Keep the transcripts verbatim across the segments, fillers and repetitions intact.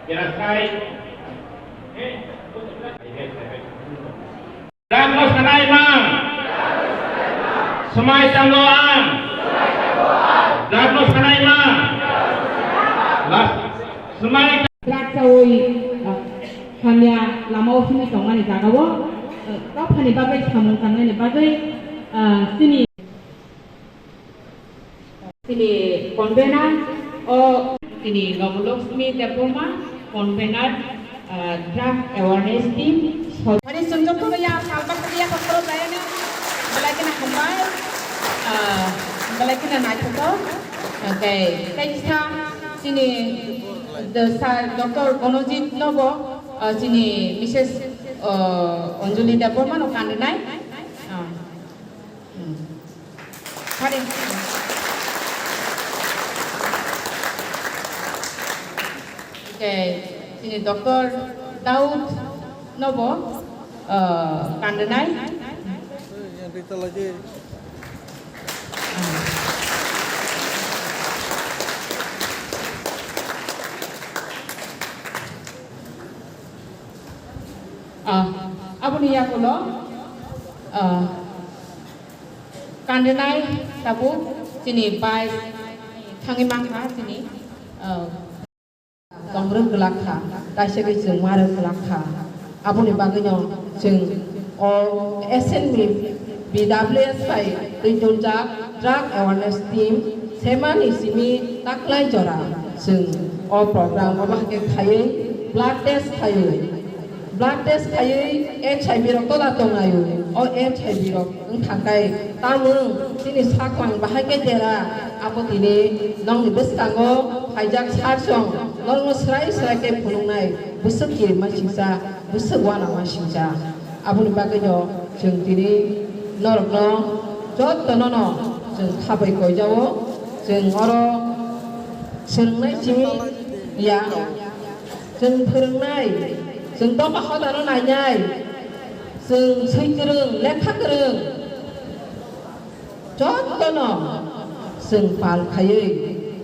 Jerasai. Drug no sanai ma. Swmai tango ang. Drug no sanai ma. Last. Swmai. Drug chawi, ah, hamya lama o simi tongmani jaga o, ah, dophani bagwi samung tangnani bagwi, ah, sini. Tini convener o tini Nobulokshmi Debbarma, convener, ah, drug awareness team. Hari swngjok ya salbak ya kokro jayane belai kena hambai, ah, belai kena naithotok. Okay, tei kisa tini the sir Doctor Gonojit nobo, ah, tini Missus, ah, Anjali Debbarma no kandenai. Ah. Hmm. Hari. Okay, sini Doctor Daud nobo, eh, kandenai. Ah, aboni yakulo, ah, Kandenai tabuk chini bai thangwi mankha chini, ah, tongrwk glak kha, kaisa khe chwng ma rwk glak kha. Aboni bagwino chwng o S N B B W S bai twi tuljak drug awareness team semani simi taklai jora chwng o program obo hakhe khaiwi blood test khaiwi Blood test khaiwi H I V rok tola tongnaio. O H I V rok wng thangkhai tamung chini sakwang bahai khe dera. Abo tini nokni bwskango phaijak sar song nokno swrai swrai khe phunuknai bwswk kirima singcha, bwswk uanama singcha. Aboni bagwino chwng tini norokno jottono no chwng khabai koijao. Chwng oro swrwngnai simi ya. Chwng phwrwngnai, chwng dophano hodano nainai, chwng swi kwrwng, lekha kwrwng, jottono chwng pal khaiwi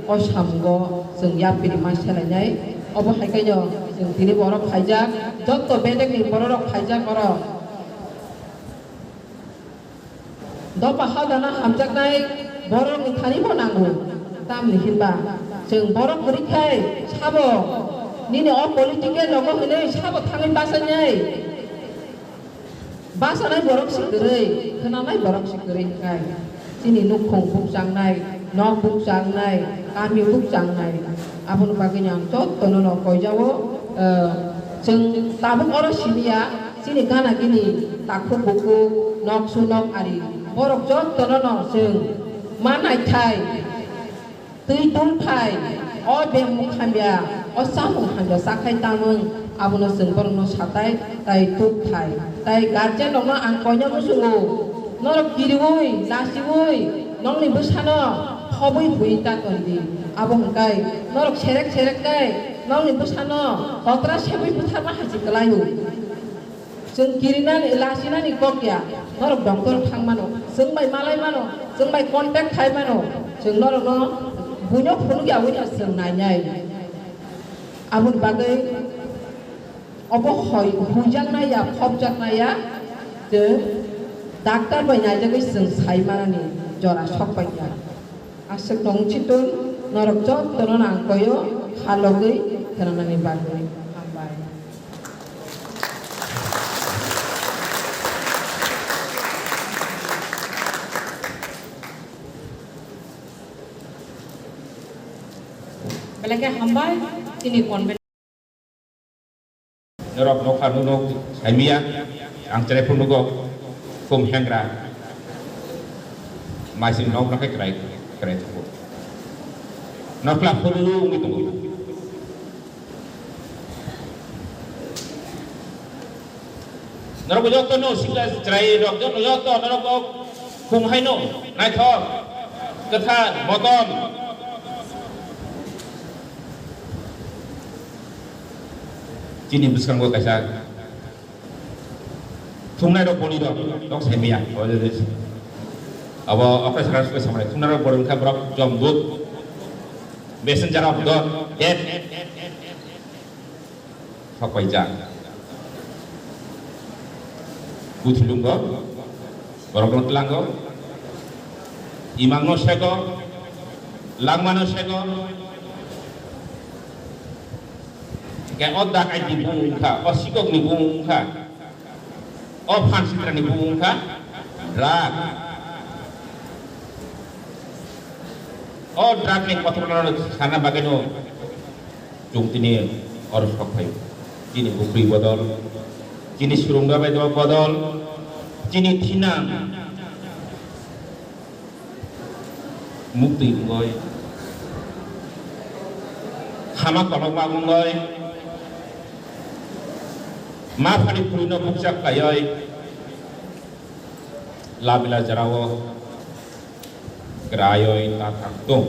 o samungo chwng yapri ma selainai. Obo hai khaino chwng tini borok phaijak, jotto bedekni bororok phaijak oro. Dopha haldana hamjaknai borokni thani bo nango. Tamni hinba chwng borok kwrwi khai sabo nini o political rogo hwnwi sabo thangwi bachainai. Bachanai borok se kwrwi, khwnanai borok se kwrwi hwnkhe chini nukhung bukchangnai, nok bukchangnai, kami bukchangnai. Aboni bagwino ang jottono no koijao, eh, chwng tabuk oro siniya. Chini gana gini takhuk bukhuk, nok su nok ari, borok jottono no chwng ma naithai, twi tungthai, o bemuk hamya, o chamung hamya chakhai tamung, abono chwng borokno satai tai tukthai. Tai guardian rokno ang koina muchungo, norok kiriui, lasiui, nokni bwsano khobwi hui ta tondi. Abo hwnkhe norok serek serek khe nokni bwsano kotra sebui butharma hai se kwlaio. Chwng kirinani, lasinani kok ya, norok doctor thang mano, chwng bai malai mano, chwng bai contact khai mano, chwng norokno buino phunuk ya wngya chwng nainai. Aboni bagwi obo hoi huijaknai ya, khopjaknai ya, chwng doctor bai naijagwi chwng sai manani jora sok pai ya. Aswk tong chitun norok jottono nang koyo halogwi khwnanani bagwi. Hambai. Belai khe hambai chini convent. Norok nokha nunok saimiya, ang chwrai phuru nugo, kum hengra, maising nok nokhe chwrai, chwrai thugo. Nokla phuru wngwi tongo. Norok joto no sikla chwrai rok joto, joto norok kum haino naithok, kwthar, motom. Chini bwskango kaisa thumnai rok boni rok, rok saimiya. Abo okra sara sukha samrai. Thumnai rok boni wngkha borok jom dut. Messenger of God, death. Thokpaijak. Buthulungo, borokno tlango, imangno sego, langmano sego, hingke o dakaitni bumung wngkha, o sikokni bumung wngkha, o phansitrani bumung wngkha drug. O drugni kothomano sana bagwino Chwng tini oro sok phai. Chini bukri bodol, chini surungba bai bodol, chini thinang muktwi wngoi, khama kolokma wngoi, ma phani phurino bukchak kaioi, labila jarao. Kraioi ta thang tung.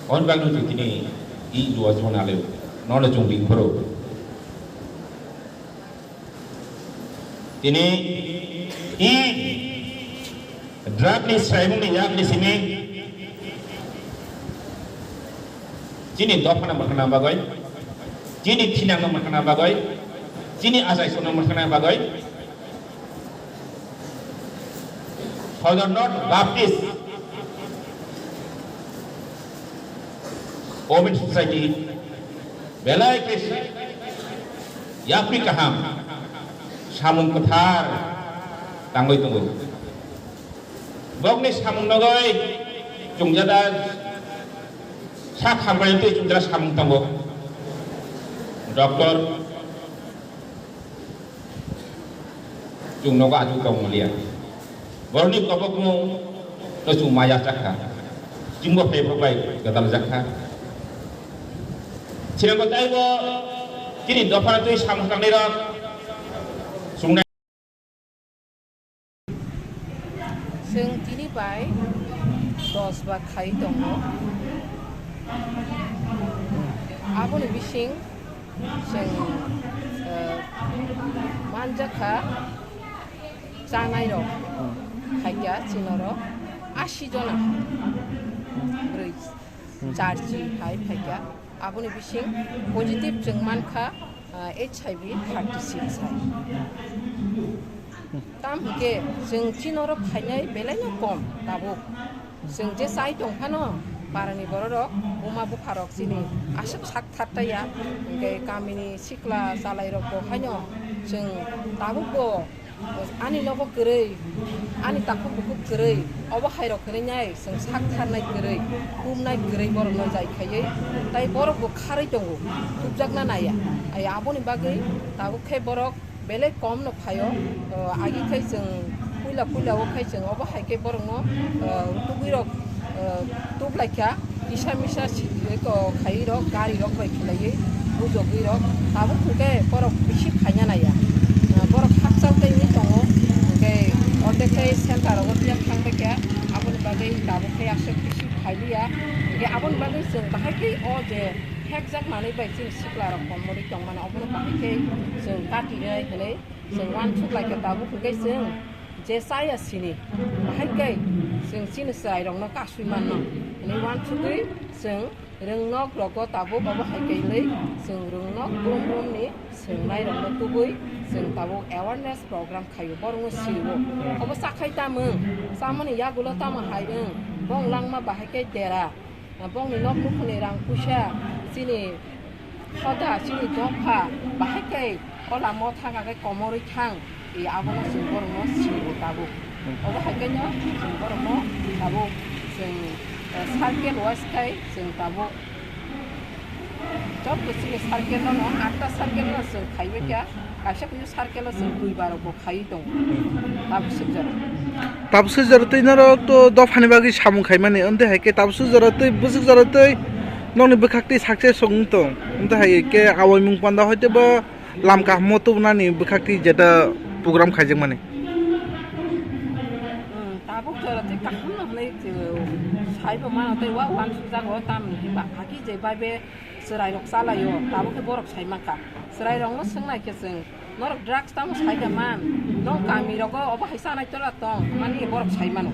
On bagno chwng tini i jua jona leo. Nono chwng ring phoro. Tini i drug ni saimung ni yak ni simi chini dophano mwkhana bagoi, chini thinangno mwkhana bagoi, chini achaisongno mwkhana bagoi. Southern North Baptist Women Society belai khe yapri kaham samung kwthar tangwi tongo. Bokni samung nogoi chungjada sak hambai twi chungjada samung tongo. Doctor Chwng nogo achuk tong maliya. Borokni kobokno no chwng maya chakha. Chwngbo phaibo bai gadal jakha. Chwngbo taibo chini dopha twi samung tangnai rok chwng nai. Chwng tini bai dos bar khai tongo. Aboni bising Chwng, eh, manjakha chanairok phaikha chinorok asi jona bwrwi charchi hai phaikha. Aboni bising positive chwng mankha, eh, H I V thirty six hai. Tam hwnkhe chwng chinorok phainai belaino kom tabuk. Chwng je chai tong phano, parani bororok, buma bupharok chini aswk sak thar taiya, hwnkhe kamini sikla chalairokbo haino chwng tabukbo ani nogo kwrwi, ani takhuk bukhuk kwrwi, obo hairok hinwi nai chwng sak tharnai kwrwi, kumnai kwrwi borokno jai khaiwi, tai borokbo kharwi tongo, thupjakna naiya. Ai aboni bagwi tabuk khe borok belai kom no phaio, o, agi khai chwng puila puila o khai chwng obo hai khe borok no, o, tubui rok, o, tublai kha kisa misa si, o, khai rok gari rok bai khlaiwi bujogwi rok tabuk hwnkhe borok bisi phaina naiya, o, borok hakchal tei wngwi tongo hwnkhe order khai center rogo phiya thang bai kha aboni bagwi tabuk khai aswk bisi phailiya hwnkhe aboni bagwi chwng bahai khe o je hekjak manwi bai chini sikla rok komorwi tongmani obono bahai khe chwng kati rwnai hwnwi. Chwng uansuk lai khe tabuk hwnkhe chwng je chaya sini, bahai khe chwng chini chwrairokno kasui mano hwnwi uansugwi chwng rwngnok rogo tabuk obo hai khe wngwi chwng rwngnok brum brumni swngnairokno tubui chwng tabuk awareness program khaio, borokno siwo. Obo chakhai tamung, chamani yagulo tamo hai wng, bong langma bahai khe dera. Bongni nok nukhungni rang puisa chini hoda, chini dopha, bahai khe o lama o thang khe komorwi thang, e abono chwng borokno siro tabuk. Obo hai khe no chwng borokno tabuk chwng, eh, circle wise khai chwng tabuk joto chini circle no, atta circle no chwng khaibai kha, kaisa kunu circle o chwng twi barok bo khaiwi tongo. Tabuk swk jora. Tabuk swk jora twi norok to dophani bagwi samung khaimani, wngtwi hai khe tabuk swk jora twi bwswk jora twi nokni bwkhak twi success wng tong. Wngtwi hai khe awaimung panda hoite bo lam kaham o tubunani bwkhak twi jeta program khaijakmani. Hmm, tabuk jora twi kaham no hwnwi, uh, saibo mano tei wa uansukjago, tamni hwnba haki je bai be chwrairok chalaio, tabuk khe borok sai mankha. Chwrairokno swngnai khe chwng Norok drugs tamo sai da man, nong kami rogo obo hai sanai tola tong, mani borok sai mano.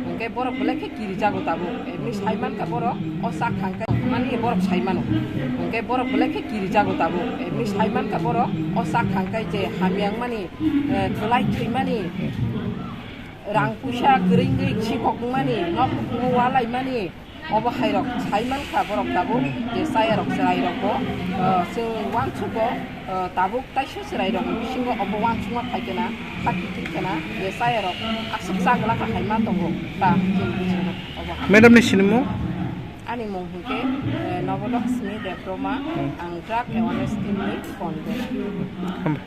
Hwnkhe borok belai khe kiri jago tabuk, ebni sai mankha borok o sak thangkai, mani borok sai mano. Hwnkhe borok belai khe kiri jago tabuk, ebni sai mankha borok o sak thangkai je hamyang mani, eh, kwlai thwi mani, rang puisa kwrwi wngwi sikok wngmani, nok nukhungo walai mani, obo hai rok sai mankha borok tabuk je chaya rok chwrai rokbo, eh, chwng uansukgo, eh, tabuk taisa chwrai rokni bisingo obo uansukma phai khena, khaki thwi khena je chaya rok aswk chagla kha hai ma tongo ta chwng bisingo obo hai. Madam ni sinimung? Ani mung hwnkhe, eh, Nobolokshmi Debbarma, ang drug awareness team ni convener. Hambai.